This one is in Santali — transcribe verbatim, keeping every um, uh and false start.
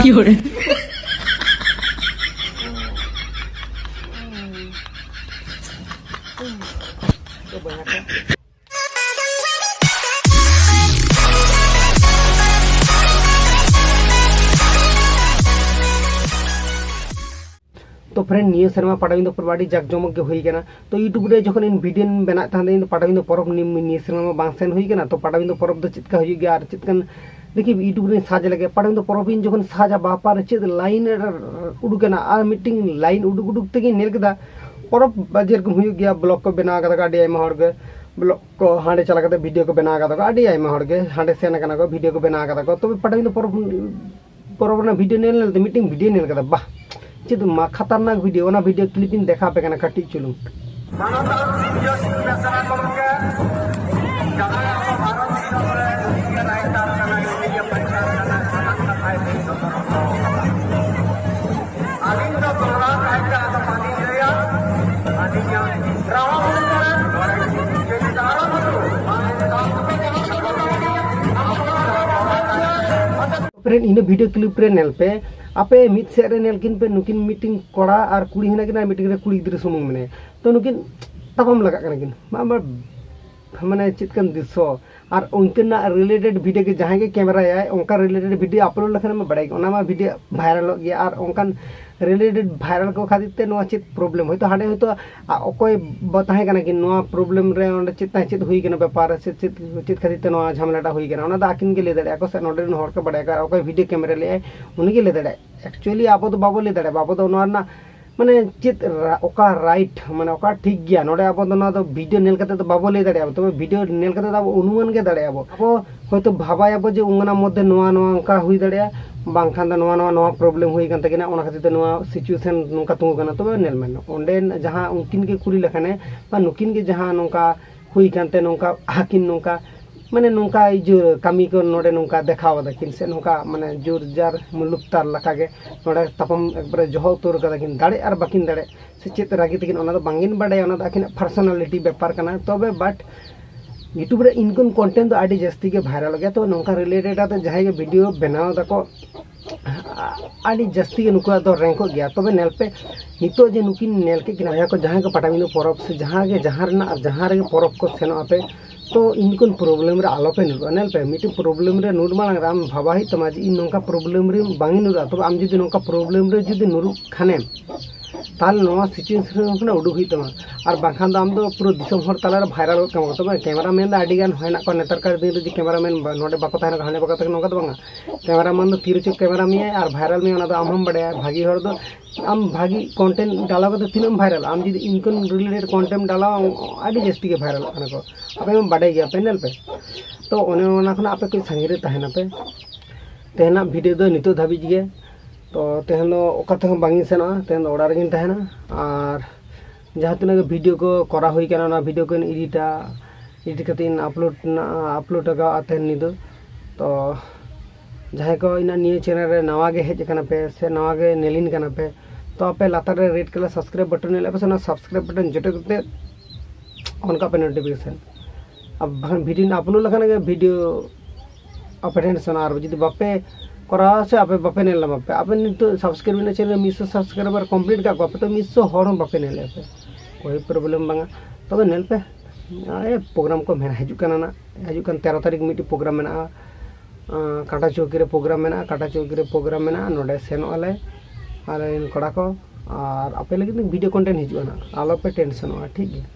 কি hore ᱛᱚ friend, ᱱᱤᱭᱟᱹ ᱥᱮᱨᱢᱟ ᱯᱟᱴᱟᱵᱤᱸᱫᱟᱹ ᱯᱚᱨᱚᱵᱽ ᱟᱹᱰᱤ ᱡᱟᱠ ᱡᱚᱢᱚᱠ ᱜᱮ ᱦᱩᱭ ᱠᱟᱱᱟ᱾ ᱛᱚ YouTube ᱨᱮ ᱡᱚᱠᱷᱚᱱ ᱤᱧ video ᱧ ᱵᱮᱱᱟᱣᱮᱫ ᱛᱟᱦᱮᱸᱫ, ᱤᱧ ᱫᱚ ᱯᱟᱴᱟᱵᱤᱸᱫᱟᱹ ᱯᱚᱨᱚᱵᱽ ᱱᱤᱭᱟᱹ, ᱱᱤᱭᱟᱹ ᱥᱮᱨᱢᱟ ᱢᱟ ᱵᱟᱝ ᱥᱮᱱ ᱦᱩᱭ ᱠᱟᱱᱟ᱾ ᱛᱚ ᱯᱟᱴᱟᱵᱤᱸᱫᱟᱹ ᱯᱚᱨᱚᱵᱽ ᱫᱚ ᱪᱮᱫ ᱞᱮᱠᱟ ᱦᱩᱭᱩᱜ ᱜᱮᱭᱟ ᱟᱨ ᱪᱮᱫ ᱠᱟᱱ, ᱫᱮᱠᱷᱤ YouTube ᱨᱮᱧ search ᱞᱮᱜᱮ, ᱯᱟᱴᱟᱵᱤᱸᱫᱟᱹ ᱯᱚᱨᱚᱵᱽ ᱤᱧ ᱡᱚᱠᱷᱚᱱ search ᱟ, ᱵᱟᱯᱟᱨᱮ ᱪᱮᱫ line ᱩᱰᱩᱠ ᱮᱱᱟ᱾ ᱟᱨ ᱢᱤᱫᱴᱤᱝ line ᱩᱰᱩᱠ ᱩᱰᱩᱠ ᱛᱮᱜᱮᱧ ᱧᱮᱞ ᱠᱮᱫᱟ ᱯᱚᱨᱚᱵᱽ ᱡᱮᱨᱚᱠᱚᱢ ᱦᱩᱭᱩᱜ ᱜᱮᱭᱟ, vlog ᱠᱚ ᱵᱮᱱᱟᱣ ᱠᱟᱫᱟ ᱠᱚ ᱟᱹᱰᱤ ᱟᱭᱢᱟ ᱦᱚᱲ ᱜᱮ, vlog ᱠᱚ ᱦᱟᱸᱰᱮ ᱪᱟᱞᱟᱣ ᱠᱟᱛᱮ video ᱠᱚ ᱵᱮᱱᱟᱣ ᱠᱟᱫᱟ ᱠᱚ ᱟᱹᱰᱤ ᱟᱭᱢᱟ ᱦᱚᱲ ᱜᱮ, ᱦᱟᱸᱰᱮ ᱥᱮᱱ ᱠᱟᱱᱟ ᱠᱚ, video ᱠᱚ ᱵᱮᱱᱟᱣ ᱠᱟᱫᱟ ᱠᱚ᱾ ᱛᱚᱵᱮ ᱯᱟᱴᱟᱵᱤᱸᱫᱟᱹ ᱯᱚᱨᱚᱵᱽ ᱯᱚᱨᱚᱵᱽ ᱨᱮᱱᱟᱜ video ᱧᱮᱞ ᱧᱮᱞ ᱛᱮ ᱢᱤᱫᱴᱮᱱ video ᱧᱮᱞ ᱠᱟᱫᱟ, ᱵᱟᱦ, ᱪᱮᱫ ᱢᱟ ᱠᱷᱟᱛᱟᱨᱱᱟᱠ video᱾ ᱚᱱᱟ video clip ᱤᱧ ᱫᱮᱠᱷᱟᱣ ᱟᱯᱮ ᱠᱟᱱᱟ ᱠᱟᱹᱴᱤᱡ ᱪᱩᱞᱩᱝ᱾ ᱢᱟᱱᱚᱛᱟᱱ ᱥᱤᱨᱡᱚᱱ ᱥᱤᱝ ᱵᱮᱥᱨᱟ ᱜᱚᱢᱠᱮ ᱡᱟᱦᱟᱸᱭ ᱟᱵᱚ ᱵᱷᱟᱨᱚᱛ ᱫᱤᱥᱚᱢ ᱨᱮ ᱩᱱᱤᱜᱮ ᱨᱟᱭᱴᱟᱨ ᱠᱟᱱᱟᱭ, ᱩᱱᱤᱜᱮ ᱯᱟᱭᱴᱟᱨ ᱠᱟᱱᱟᱭ, ᱥᱟᱱᱟᱢ ᱠᱟᱛᱷᱟᱭ ᱞᱟᱹᱭ ᱥᱚᱫᱚᱨ ᱦᱚᱴᱚ ᱠᱟᱫᱟ᱾ ᱟᱹᱞᱤᱧ ᱫᱚ ᱫᱚᱦᱲᱟ ᱠᱟᱭᱛᱮ ᱟᱫᱚ ᱵᱟᱹᱞᱤᱧ ᱞᱟᱹᱭᱟ, ᱟᱹᱞᱤᱧᱟᱜ ᱨᱟᱦᱟ ᱢᱚᱱᱮ ᱠᱚᱨᱮ ᱱᱚᱰᱮ ᱪᱮᱫ ᱫᱟᱨᱟ ᱢᱟᱹᱛᱩ ᱵᱟᱝ ᱫᱟᱢ ᱠᱚ ᱡᱟᱦᱟᱸ ᱠᱚ ᱫᱚᱦᱲᱟ ᱠᱟᱭᱛᱮ ᱯᱷᱨᱮᱱᱰ, ᱤᱱᱟᱹ video clip ᱨᱮ ᱧᱮᱞ ᱯᱮ, ᱟᱯᱮ ᱢᱤᱫ ᱥᱮᱫ ᱨᱮ ᱧᱮᱞ ᱠᱤᱱ ᱯᱮ, ᱱᱩᱠᱤᱱ ᱢᱤᱫᱴᱤᱱ ᱠᱚᱲᱟ ᱟᱨ ᱠᱩᱲᱤ ᱦᱮᱱᱟᱜ ᱠᱤᱱᱟ, ᱟᱨ ᱢᱤᱫᱴᱤᱱ ᱨᱮ ᱠᱩᱲᱤ ᱜᱤᱫᱽᱨᱟᱹ ᱥᱩᱢᱩᱝ ᱢᱮᱱᱟᱭᱟ᱾ ᱛᱚ ᱱᱩᱠᱤᱱ ᱛᱟᱯᱟᱢ ᱞᱟᱜᱟᱜ ᱠᱟᱱᱟ ᱠᱤᱱ, ᱢᱟ-, ᱢᱟ-, ᱢᱟᱱᱮ ᱪᱮᱫ ᱠᱟᱱ ᱫᱨᱤᱥᱥᱚ᱾ ᱟᱨ ᱩᱱᱠᱤᱱᱟᱜ related video ᱜᱮ ᱡᱟᱦᱟᱸᱭ ᱜᱮ camera ᱭᱟᱭ, ᱚᱱᱠᱟ related video upload ᱞᱮᱠᱷᱟᱱ ᱢᱟ ᱵᱟᱲᱟᱭ ᱜᱮ, ᱚᱱᱟ ᱢᱟ video ᱵᱷᱟᱭᱨᱟᱞᱚᱜ ᱜᱮᱭᱟ᱾ ᱟᱨ ᱚᱱᱠᱟᱱ related viral ᱠᱚ ᱠᱷᱟᱹᱛᱤᱨ ᱛᱮ ᱱᱚᱣᱟ ᱪᱮᱫ problem, ᱦᱚᱭᱛᱳ ᱦᱟᱸᱰᱮ ᱦᱚᱭᱛᱳ ᱟ, ᱚᱠᱚᱭ ᱵᱟ ᱛᱟᱦᱮᱸ ᱠᱟᱱᱟ ᱠᱤᱱ ᱱᱚᱣᱟ problem ᱨᱮ, ᱚᱸᱰᱮ ᱪᱮᱫ ᱛᱟᱦᱮᱸ, ᱪᱮᱫ ᱦᱩᱭ ᱠᱟᱱᱟ ᱵᱮᱯᱟᱨ, ᱥᱮ ᱪᱮᱫ, ᱪᱮᱫ ᱠᱷᱟᱹᱛᱤᱨ ᱛᱮ ᱱᱚᱣᱟ ᱡᱷᱟᱢᱮᱞᱟᱴᱟ ᱦᱩᱭ ᱠᱟᱱᱟ, ᱚᱱᱟ ᱫᱚ ᱟᱹᱠᱤᱱ ᱜᱮ ᱞᱟᱹᱭ ᱫᱟᱲᱮᱭᱟᱜᱼᱟ ᱠᱚ, ᱥᱮ ᱱᱚᱰᱮ ᱨᱮᱱ ᱦᱚᱲ ᱠᱚ ᱵᱟᱲᱟᱭᱟ ᱠᱚ, ᱟᱨ ᱚᱠᱚᱭ video camera ᱞᱮᱜᱼᱟᱭ ᱩᱱᱤ ᱜᱮ ᱞᱟᱹᱭ ᱫᱟᱲᱮᱭᱟᱜᱼᱟ᱾ Actually ᱟᱵᱚ ᱫᱚ ᱵᱟᱵᱚ ᱞᱟᱹᱭ ᱫᱟᱲᱮᱭᱟᱜᱼᱟ, ᱵᱟᱵᱚ ᱫᱚ ᱱᱚᱣᱟ ᱨᱮᱱᱟᱜ ᱢᱟᱱᱮ ᱪᱮᱫ ᱨᱟ-, ᱚᱠᱟ right, ᱢᱟᱱᱮ ᱚᱠᱟ ᱴᱷᱤᱠ ᱜᱮᱭᱟ, ᱱᱚᱰᱮ ᱟᱵᱚ ᱫᱚ ᱱᱚᱣᱟ ᱫᱚ video ᱧᱮᱞ ᱠᱟᱛᱮ ᱫᱚ ᱵᱟᱵᱚ ᱞᱟᱹᱭ ᱫᱟᱲᱮᱭᱟᱜᱼᱟ, ᱛᱚᱵᱮ video ᱧᱮᱞ ᱠᱟᱛᱮ ᱫᱚ ᱟᱵᱚ ᱚᱱᱩᱢᱟᱱ ᱜᱮ ᱫᱟᱲᱮᱭᱟᱜᱼᱟ ᱵᱚ᱾ ᱟᱵᱚ ᱦᱚᱭᱛᱳ ᱵᱷᱟᱵᱟᱭᱟᱵᱚ ᱡᱮ ᱚᱱᱟ ᱢᱚᱫᱽᱫᱷᱮ ᱱᱚᱣᱟ, ᱱᱚᱣᱟ ᱚᱱᱠᱟ ᱦᱩᱭ ᱫᱟᱲᱮᱭᱟᱜᱼᱟ, ᱵᱟᱝᱠᱷᱟᱱ ᱫᱚ ᱱᱚᱣᱟ, ᱱᱚᱣᱟ, ᱱᱚᱣᱟ problem ᱦᱩᱭ ᱠᱟᱱ ᱛᱟᱹᱠᱤᱱᱟ, ᱚᱱᱟ ᱠᱷᱟᱹᱛᱤᱨ ᱛᱮ ᱱᱚᱣᱟ situation ᱱᱚᱝᱠᱟ ᱛᱤᱸᱜᱩ ᱠᱟᱱᱟ᱾ ᱛᱚᱵᱮ ᱧᱮᱞ ᱢᱮ, ᱚᱸᱰᱮ ᱡᱟᱦᱟᱸ ᱩᱱᱠᱤᱱ ᱜᱮ ᱠᱩᱞᱤ ᱞᱮᱠᱷᱟᱱᱮ, ᱵᱟ ᱱᱩᱠᱤᱱ ᱜᱮ ᱡᱟᱦᱟᱸ ᱱᱚᱝᱠᱟ ᱦᱩᱭ ᱠᱟᱱᱛᱮ ᱱᱚᱝᱠᱟ ᱟᱹᱠᱤᱱ ᱱᱚᱝᱠᱟ ᱢᱟᱱᱮ ᱱᱚᱝᱠᱟ ᱤᱭᱟᱹ ᱠᱟᱹᱢᱤ ᱠᱚ ᱱᱚᱰᱮ ᱱᱚᱝᱠᱟ ᱫᱮᱠᱷᱟᱣ ᱮᱫᱟ ᱠᱤᱱ ᱥᱮ ᱱᱚᱝᱠᱟ ᱢᱟᱱᱮ ᱡᱳᱨ ᱡᱟᱨ ᱢᱩᱞᱩᱠ ᱛᱟᱨ ᱞᱮᱠᱟ ᱜᱮ ᱱᱚᱰᱮ ᱛᱟᱯᱟᱢ ᱮᱠᱵᱟᱨᱮ ᱡᱚᱦᱚᱜ ᱩᱛᱟᱹᱨ ᱠᱟᱫᱟ ᱠᱤᱱ, ᱫᱟᱲᱮᱜ ᱟᱨ ᱵᱟᱹᱠᱤᱱ ᱫᱟᱲᱮᱜ ᱥᱮ ᱪᱮᱫ ᱨᱟᱹᱜᱤ ᱛᱟᱹᱠᱤᱱ ᱚᱱᱟ ᱫᱚ ᱵᱟᱝᱜᱤᱱ ᱵᱟᱰᱟᱭᱟ, ᱚᱱᱟ ᱫᱚ ᱟᱹᱠᱤᱱᱟᱜ personality ᱵᱮᱯᱟᱨ ᱠᱟᱱᱟ᱾ ᱛᱚᱵᱮ but YouTube ᱨᱮ ᱤᱱᱠᱟᱹᱱ content ᱫᱚ ᱟᱹᱰᱤ ᱡᱟᱹᱥᱛᱤ ᱜᱮ viral ᱜᱮᱭᱟ, ᱛᱚ ᱱᱚᱝᱠᱟ related ᱟᱛᱮ ᱡᱟᱦᱟᱸᱭ ᱜᱮ video ᱵᱮᱱᱟᱣ ᱫᱟᱠᱚ ᱟᱹᱰᱤ ᱡᱟᱹᱥᱛᱤ ᱜᱮ ᱱᱩᱠᱩᱣᱟᱜ ᱫᱚ ᱨᱮᱝᱠᱚᱜ ᱜᱮᱭᱟ᱾ ᱛᱚᱵᱮ ᱧᱮᱞ ᱯᱮ, ᱱᱤᱛᱚᱜ ᱡᱮ ᱱᱩᱠᱤᱱ ᱧᱮᱞ ᱠᱮᱫ ᱠᱤᱱᱟ ᱵᱚᱭᱦᱟ ᱠᱚ, ᱡᱟᱦᱟᱸᱭ ᱠᱚ ᱯᱟᱴᱟᱵᱤᱸᱫᱷᱟᱹ ᱯᱚᱨᱚᱵᱽ ᱥᱮ ᱡᱟᱦᱟᱸ ᱜᱮ, ᱡᱟᱦᱟᱸ ᱨᱮᱱᱟᱜ ᱟᱨ ᱡᱟᱦᱟᱸ ᱨᱮᱜᱮ ᱯᱚᱨᱚᱵᱽ ᱠᱚ ᱥᱮᱱᱚᱜ ᱟᱯᱮ, ᱛᱚ ᱤᱱᱠᱩᱱ ᱯᱨᱚᱵᱞᱮᱢ ᱨᱮ ᱟᱞᱚᱯᱮ ᱧᱩᱨᱩᱜᱼᱟ᱾ ᱧᱮᱞ ᱯᱮ, ᱢᱤᱫᱴᱮᱱ ᱯᱨᱚᱵᱞᱮᱢ ᱨᱮ ᱧᱩᱨ ᱢᱟᱲᱟᱝ ᱨᱮ ᱟᱢ ᱵᱷᱟᱵᱟ ᱦᱩᱭᱩᱜ ᱛᱟᱢᱟ ᱡᱮ ᱤᱧ ᱱᱚᱝᱠᱟ ᱯᱨᱚᱵᱞᱮᱢ ᱨᱮ ᱵᱟᱝ ᱤᱧ ᱧᱩᱨᱩᱜᱼᱟ᱾ ᱛᱚᱵᱮ ᱟᱢ ᱡᱩᱫᱤ ᱱᱚᱝᱠᱟ ᱯᱨᱚᱵᱞᱮᱢ ᱨᱮ ᱡᱩᱫᱤ ᱧᱩᱨᱩᱜ ᱠᱷᱟᱱᱮᱢ, ᱛᱟᱦᱚᱞᱮ ᱱᱚᱣᱟ ᱥᱤᱪᱩᱭᱮᱥᱚᱱ ᱠᱷᱚᱱᱟᱜ ᱩᱰᱩᱠ ᱦᱩᱭᱩᱜ ᱛᱟᱢᱟ᱾ ᱟᱨ ᱵᱟᱝᱠᱷᱟᱱ ᱫᱚ ᱟᱢ ᱫᱚ ᱯᱩᱨᱟᱹ ᱫᱤᱥᱚᱢ ᱦᱚᱲ ᱛᱟᱞᱟᱨᱮ ᱵᱷᱟᱭᱨᱟᱞ ᱜᱚᱫ ᱠᱟᱢᱟ᱾ ᱛᱚᱵᱮ ᱠᱮᱢᱮᱨᱟ ᱢᱮᱱ ᱫᱚ ᱟᱹᱰᱤ ᱜᱟᱱ ᱦᱮᱱᱟᱜ ᱠᱚᱣᱟ ᱱᱮᱛᱟᱨ ᱠᱟᱨ ᱫᱤᱱ ᱨᱮ, ᱡᱮ ᱠᱮᱢᱮᱨᱟ ᱢᱮᱱ ᱱᱚᱰᱮ ᱵᱟᱠᱚ ᱛᱟᱦᱮᱱᱟ, ᱦᱟᱸᱰᱮ ᱵᱟᱠᱚ ᱛᱟᱦᱮᱱᱟ, ᱱᱚᱝᱠᱟ ᱫᱚ ᱵᱟᱝᱟ᱾ ᱠᱮᱢᱮᱨᱟ ᱢᱮᱱ ᱫᱚ ᱛᱤ ᱨᱮᱪᱚ ᱠᱮᱢᱮᱨᱟ ᱢᱮᱭᱟᱭ ᱟᱨ ᱵᱷᱟᱭᱨᱟᱞ ᱢᱮᱭᱟ, ᱚᱱᱟ ᱫᱚ ᱟᱢ ᱦᱚᱸᱢ ᱵᱟᱰᱟᱭᱟ᱾ ᱵᱷᱟᱹᱜᱤ ᱦᱚᱲ ᱫᱚ ᱟᱢ ᱵᱷᱟᱹᱜᱤ ᱠᱚᱱᱴᱮᱱᱴ ᱰᱟᱞᱟᱣ ᱠᱟᱛᱮ ᱛᱤᱱᱟᱹᱜ ᱮᱢ ᱵᱷᱟᱭᱨᱟᱞᱟ? ᱟᱢ ᱡᱩᱫᱤ ᱤᱱᱠᱟᱹᱱ ᱨᱤᱞᱮᱴᱮᱰ ᱠᱚᱱᱴᱮᱱᱴ ᱰᱟᱞᱟᱣᱟ, ᱟᱹᱰᱤ ᱡᱟᱹᱥᱛᱤ ᱜᱮ ᱵᱷᱟᱭᱨᱟᱞᱚᱜ ᱠᱟᱱᱟ ᱠᱚ, ᱟᱯᱮ ᱦᱚᱸ ᱵᱟᱰᱟᱭ ᱜᱮᱭᱟ ᱯᱮ, ᱧᱮᱞ ᱯᱮ᱾ ᱛᱚ ᱚᱱᱮ ᱚᱱᱟ ᱠᱷᱚᱱᱟᱜ ᱟᱯᱮ ᱠᱟᱹᱡ ᱥᱟᱺᱜᱤᱧ ᱨᱮ ᱛᱟᱦᱮᱱᱟᱯᱮ᱾ ᱛᱮᱦᱮᱧᱟᱜ ᱵᱷᱤᱰᱤᱭᱳ ᱫᱚ ᱱᱤᱛᱚᱜ ᱫᱷᱟᱹᱵᱤᱡ ᱜᱮ᱾ ᱛᱚ ᱛᱮᱦᱮᱧ ᱫᱚ ᱚᱠᱟ ᱛᱮᱦᱚᱸ ᱵᱟᱝ ᱤᱧ ᱥᱮᱱᱚᱜᱼᱟ, ᱛᱮᱦᱮᱧ ᱫᱚ ᱚᱲᱟᱜ ᱨᱮᱜᱮᱧ ᱛᱟᱦᱮᱱᱟ᱾ ᱟᱨ ᱡᱟᱦᱟᱸ ᱛᱤᱱᱟᱹᱜ ᱜᱮ ᱵᱷᱤᱰᱤᱭᱳ ᱠᱚ ᱠᱚᱨᱟᱣ ᱦᱩᱭ ᱠᱟᱱᱟ, ᱚᱱᱟ ᱵᱷᱤᱰᱤᱭᱳ ᱠᱚᱧ ᱮᱰᱤᱴᱟ, ᱮᱰᱤᱴ ᱠᱟᱛᱮ ᱤᱧ ᱟᱯᱞᱳᱰ, ᱟᱯᱞᱳᱰ ᱞᱟᱜᱟᱣᱟ ᱛᱮᱦᱮᱧ ᱧᱤᱫᱟᱹ᱾ ᱛᱚ ᱡᱟᱦᱟᱸᱭ ᱠᱚ ᱤᱧᱟᱹᱜ ᱱᱤᱭᱟᱹ ᱪᱮᱱᱮᱞ ᱨᱮ ᱱᱟᱣᱟ ᱜᱮ ᱦᱮᱡ ᱟᱠᱟᱱᱟ ᱯᱮ ᱥᱮ ᱱᱟᱣᱟ ᱜᱮ ᱧᱮᱞᱤᱧ ᱠᱟᱱᱟ ᱯᱮ, ᱛᱚ ᱟᱯᱮ ᱞᱟᱛᱟᱨ ᱨᱮ ᱨᱮᱰ ᱠᱟᱞᱟᱨ ᱥᱟᱵᱥᱠᱨᱟᱭᱤᱵ ᱵᱟᱴᱚᱱ ᱧᱮᱞᱮᱫ ᱯᱮ ᱥᱮ, ᱚᱱᱟ ᱥᱟᱵᱥᱠᱨᱟᱭᱤᱵ ᱵᱟᱴᱚᱱ ᱡᱚᱴᱮᱫ ᱠᱟᱛᱮ ᱚᱱ ᱠᱟᱜ ᱯᱮ ᱱᱳᱴᱤᱯᱷᱤᱠᱮᱥᱚᱱ᱾ ᱟᱨ ᱵᱟᱠᱷᱟᱱ ᱵᱷᱤᱰᱤᱭᱳ ᱟᱯᱞᱳᱰ ᱞᱮᱠᱷᱟᱱ ᱜᱮ ᱵᱷᱤᱰᱤᱭᱳ ᱟᱯᱮ ᱴᱷᱮᱱ ᱥᱮᱱᱚᱜᱼᱟ᱾ ᱟᱨ ᱡᱩᱫᱤ ᱵᱟᱯᱮ ᱠᱚᱨᱟᱣᱟ ᱥᱮ ᱟᱯᱮ ᱵᱟᱯᱮ ᱧᱮᱞ ᱧᱟᱢᱟ ᱯᱮ, ᱟᱯᱮ ᱱᱤᱛᱚᱜ ᱥᱟᱵᱥᱠᱨᱟᱭᱤᱵ ᱨᱮᱱᱟᱜ ᱪᱮᱱᱮᱞ ᱢᱤᱫ ᱥᱚ ᱥᱟᱵᱥᱠᱨᱟᱭᱵᱟᱨ ᱠᱚᱢᱯᱞᱤᱴ ᱠᱟᱜ ᱠᱚᱣᱟ ᱯᱮ, ᱛᱚ ᱢᱤᱫ ᱥᱚ ᱦᱚᱲ ᱦᱚᱸ ᱵᱟᱯᱮ ᱧᱮᱞᱮᱫᱼᱟ ᱯᱮ, ᱠᱳᱭ ᱯᱨᱚᱵᱞᱮᱢ ᱵᱟᱝᱟ᱾ ᱛᱚᱵᱮ ᱧᱮᱞ ᱯᱮ, ᱮ, ᱯᱨᱳᱜᱨᱟᱢ ᱠᱚ ᱢᱮᱱᱟᱜᱼᱟ, ᱦᱤᱡᱩᱜ ᱠᱟᱱᱟ ᱱᱟᱜ, ᱦᱤᱡᱩᱜ ᱠᱟᱱ ᱛᱮᱨᱚ ᱛᱟᱹᱨᱤᱠᱷ ᱢᱤᱫᱴᱤᱡ ᱯᱨᱳᱜᱨᱟᱢ ᱢᱮᱱᱟᱜᱼᱟ, ᱟᱸ, ᱠᱟᱴᱟ ᱪᱚᱣᱠᱤ ᱨᱮ ᱯᱨᱳᱜᱨᱟᱢ ᱢᱮᱱᱟᱜᱼᱟ, ᱠᱟᱴᱟ ᱪᱚᱣᱠᱤ ᱨᱮ ᱯᱨᱳᱜᱨᱟᱢ ᱢᱮᱱᱟᱜᱼᱟ, ᱱᱚᱰᱮ ᱥᱮᱱᱚᱜ ᱟᱞᱮ ᱟᱞᱮ ᱨᱮᱱ ᱠᱚᱲᱟ ᱠᱚ, ᱟᱨ ᱟᱯᱮ ᱞᱟᱹᱜᱤᱫ ᱵᱷᱤᱰᱤᱭᱳ ᱠᱚᱱᱴᱮᱱᱴ ᱦᱤᱡᱩᱜᱼᱟ ᱱᱟᱜ, ᱟᱞᱚᱯᱮ ᱴᱮᱱᱥᱚᱱᱚᱜᱼᱟ, ᱴᱷᱤᱠ ᱜᱮᱭᱟ᱾